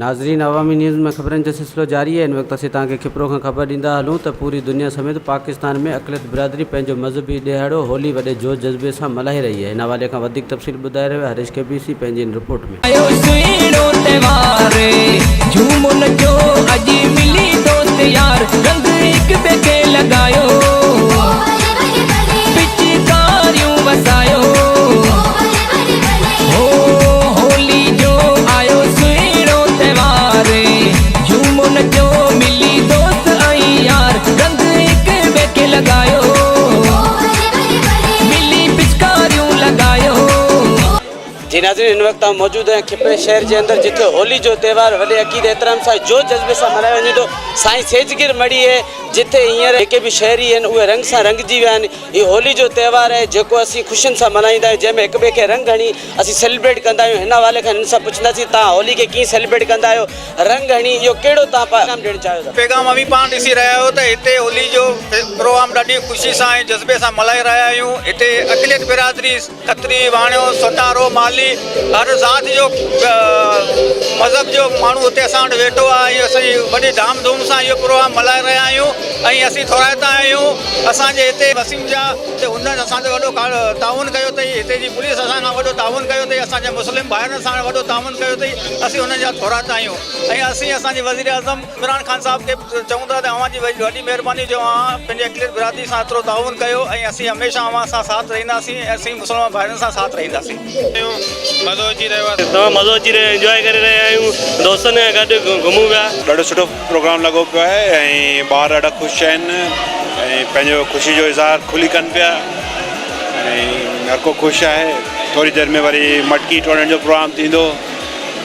ناظرين عوامي نيوز ۾ خبرن جو سلسلو جاري آهي ان وقت اسين توهان کي کپرو کان خبر ڏيندا هلون ته پوري دنيا سميت پاڪستان ۾ اقليت برادري پنهنجو مذهبي ڏهاڙو هولي وڏي جوش جذبي سان ملهائي رهي آهي ان حوالي کان وڌيڪ تفصيل ٻڌائي رهيو آهي هريش ڪي بي سي پنهنجي هن رپورٽ ۾. آيو سهڻو تهوار جهومو نچو اڄ ملي دوست يار رنگ هڪ ٻئي کي لڳايو پچڪاريون وسايو هو هولي جو آيو سهڻو تهوار جهومو نچو ملي دوست ۽ يار رنگ هڪ ٻئي کي لڳايو ملي پچڪاريون لڳايو. جي ناظرين هن وقت آئون موجود آهيان کپري شهر جي اندر جتي هولي جو تهوار وڏي عقيدي احترام سان جوش جذبي سان ملهايو وڃي ٿو سائين سيجگر مڙهي آهي جتي هينئر جيڪي به شهري آهن اهي رنگ سان رنگجي ويا آهن هي هولي جو تهوار آهي جيڪو اسين خوشين سان ملهائيندا آهيون جنهن ۾ هڪ ٻئي کي رنگ هڻي اسين سيلبريٽ ڪندا آهيون هن حوالي کان هنن سان پڇنداسين توهان هولي کي ڪيئن سيلبريٽ ڪندا آهيو رنگ هڻي اهو ڪهڙو توهان پيغام ڏيڻ چاهيو ٿا. پيغام اوهين پاڻ ڏسي رهيا آهيو ته هتي هولي جو پروگرام ڏاڍي خوشي سان ۽ جذبي سان ملهائي رهيا آهيون هتي اقليت برادري کتري، واڻيو، سوٽارو، مالهي هر ذات جو مذهب جو ماڻهو هتي اسان وٽ ويٺو آهي ۽ اسين وڏي ڌام ڌوم سان اهو پروگرام ملهائي رهيا آهيون ۽ اسين ٿورائتا آهيون اسان جي هتي وسيم جا ته هن اسان جو وڏو تعاون ڪيو اٿئي هتي جي پوليس اسان کان وڏو تعاون ڪيو اٿئي اسان جي مسلم ڀائرن سان وڏو تعاون ڪيو اٿئي اسين هنن جا ٿورائتا آهيون ۽ اسين اسان جي وزير اعظم عمران خان صاحب کي چئون ٿا ته اوهان جي وڏي مهرباني جو اوهان پنهنجي اقليت برادري سان ايترو تعاون ڪيو ۽ اسين هميشه اوهان سان ساٿ رهنداسين ۽ اسين مسلمان ڀائرن سان ساٿ رهنداسين. مزو اچي رهيو آهي. تمام مزو اچي رهيو آهي انجواء ڪري رهيا آهيون دوستن سان گڏ گهمون پيا. ڏاڍو سٺو پروگرام لڳو پيو آهي ۽ ٻار ڏاڍا خوش آهن ۽ پنهنجو خوشي جو اظهار کلي ڪن پيا ۽ هر ڪو خوش آهي ٿوري دير ۾ وري مٽڪي ٽوڙڻ جو پروگرام ٿيندو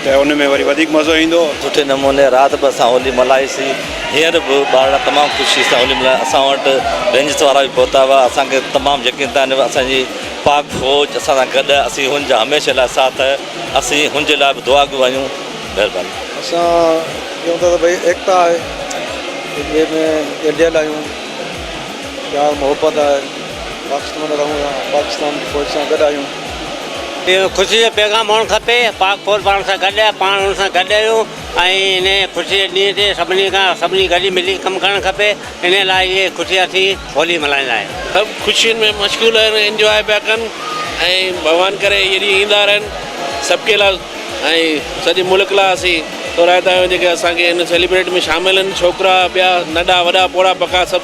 ته ان ۾ وري وڌيڪ مزو ايندو. سٺي نموني رات به اسان هولي ملهائي سين هينئر به ٻارڙا تمام خوشي سان هولي ملهائي اسان وٽ رينجرس وارا به پهتا هئا اسان کي تمام يقين ته اسان جي پاڪ فوج اسان سان گڏ آهي اسين هن جا هميشه لاء ساٿ اسين هن جي لاء به دعاگو آهيون مهرباني. اسان چئون ٿا ته ڀئي ايڪتا آهي هڪ ٻئي ۾ ڳنڍيل آهيون پيار محبت آهي پاڪستان ۾ رهون ٿا پاڪستان جي فوج سان گڏ آهيون. اهو خوشي جو پيغام هئڻ کپي پاڪ فوج پاڻ سان گڏ آهي پاڻ ان سان گڏ آهيون ۽ ان خوشي جي ڏينهن تي سڀني کان سڀني گڏي ملي ڪم ڪرڻ کپي ان لاء اهي خوشي اسين هولي ملهائيندا آهيون. سڀ خوشين ۾ مشغول آهن انجواء پيا ڪن ۽ ڀڳوان ڪري اهي ڏينهن ايندا رهن سڀ ڪي لاء ۽ سڄي ملڪ لاء اسين ٿورائتا آهيون جيڪي اسان کي هن سيليبريٽ ۾ شامل آهن ڇوڪرا ٻيا ننڍا وڏا پوڙها پڪا سڀ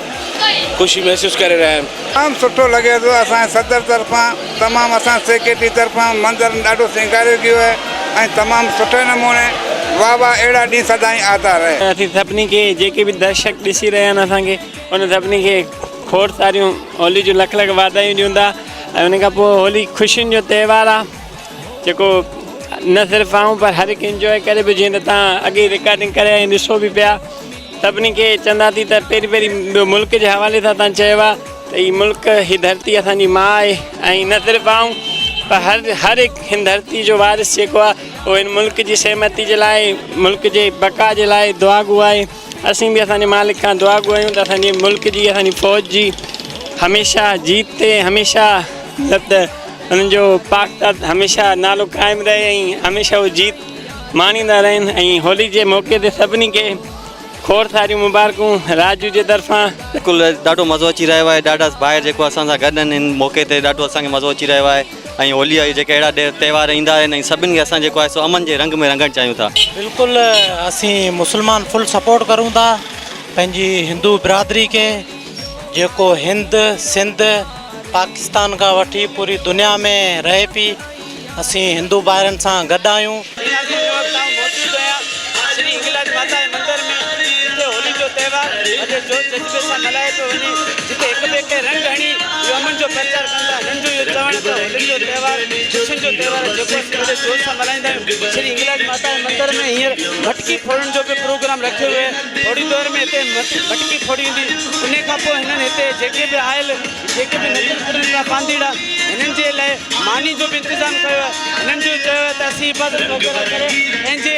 خوشي محسوس ڪري رهيا آهن. تمام سٺو لڳي ٿو اسان جي صدر طرفان تمام اسان سيڪريٽري طرفان منظر ڏاڍو سينگاريو گيو آهي ۽ تمام سٺي نموني واه واه اهڙا ڏينهن سدائين آتا رهي. اسين سڀني کي جيڪي به درشڪ ڏسي رهيا آهن اسان کي ان سڀني کي کوڙ ساريون هولي جون لک لک واڌايون ڏيون ٿا ۽ ان کان پوء هولي خوشين جو تهوار آهي جيڪو نه صرف آئون پر هر هڪ انجوائي ڪري پيو جيئن ته تان اڳي رڪارڊنگ ڪري ۽ ڏسو به پيا سڀني کي چوندا ٿي ته پهرين پهرين ٻيو ملڪ جي حوالي سان تان چيو آهي ته هي ملڪ هي ڌرتي اسان جي ماء آهي ۽ نه صرف آئون پر هر هر هڪ هن ڌرتي جو وارث جيڪو آهي اهو هن ملڪ جي سهمتي جي لاء ملڪ جي بقا جي لاء دعا گو آهي اسين به اسان جي مالڪ کان دعا گو آهيون ته اسان جي ملڪ جي اسان جي فوج جي هميشه جيت تي هميشه مطلب ته انهن جو پاڪ ذات هميشه نالو قائم رهي ۽ هميشه هو جيت ماڻيندا رهن ۽ هولي جي موقعي تي سڀني کي کوڙ ساريون مبارڪون راجو جي طرفان. بلڪل ڏاڍو مزو اچي رهيو آهي ڏاڍا ڀائر جيڪو اسان سان گڏ آهن ان موقعي تي ڏاڍو اسان کي مزو اچي رهيو آهي ۽ هولي جا جيڪي اهڙا تهوار ايندا آهن ۽ سڀني کي اسان جيڪو آهي سو امن جي رنگ ۾ رنگڻ چاهيون ٿا. بلڪل اسين مسلمان فل سپورٽ ڪرون ٿا پنهنجي هندو برادري کي جيڪو هند سنڌ پاڪستان کان وٺي پوري دنيا ۾ رهي پي اسين هندو ڀائرن سان گڏ آهيون. ناظرين هن وقت آئون موجود آهيان شري هنگلاج ماتا جي مندر ۾ جتي هولي جو تهوار وڏي جوش جذبي سان ملهايو پيو وڃي جتي هڪ ٻئي کي رنگ هڻي اهو امن جو پرچار ڪن ٿا هنن جو اهو چوڻ ته هولين جو تهوار خوشين جو تهوار آهي جيڪو اسين وڏي جوش سان ملهائيندا آهيون شري هنگلاج ماتا جي مندر ۾ هينئر مٽڪي ڦوڙڻ جو به پروگرام رکيو ويو آهي ٿوري دير ۾ هتي مٽڪي ڦوڙي ويندي انهي کان پوء هنن هتي جيڪي به آيل جيڪي به نظر ڪرن ٿا پانڌيئڙا هنن جي لاء ماني جو به انتظام ڪيو آهي هنن جو چيو آهي ته اسين عبادت وغيره ڪري پنهنجي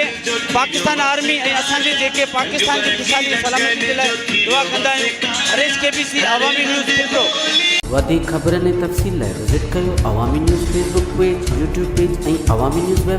پاڪستان آرمي ۽ اسان جي جيڪي پاڪستان جي خوشحالي ۽ سلامتي جي لاء دعا ڪندا آهيون Harish K B C Awami news Khipro. وڌيڪ خبرن ۽ تفصيل لاء وزٽ ڪيو Awami news Facebook page, YouTube page ۽ Awami news web.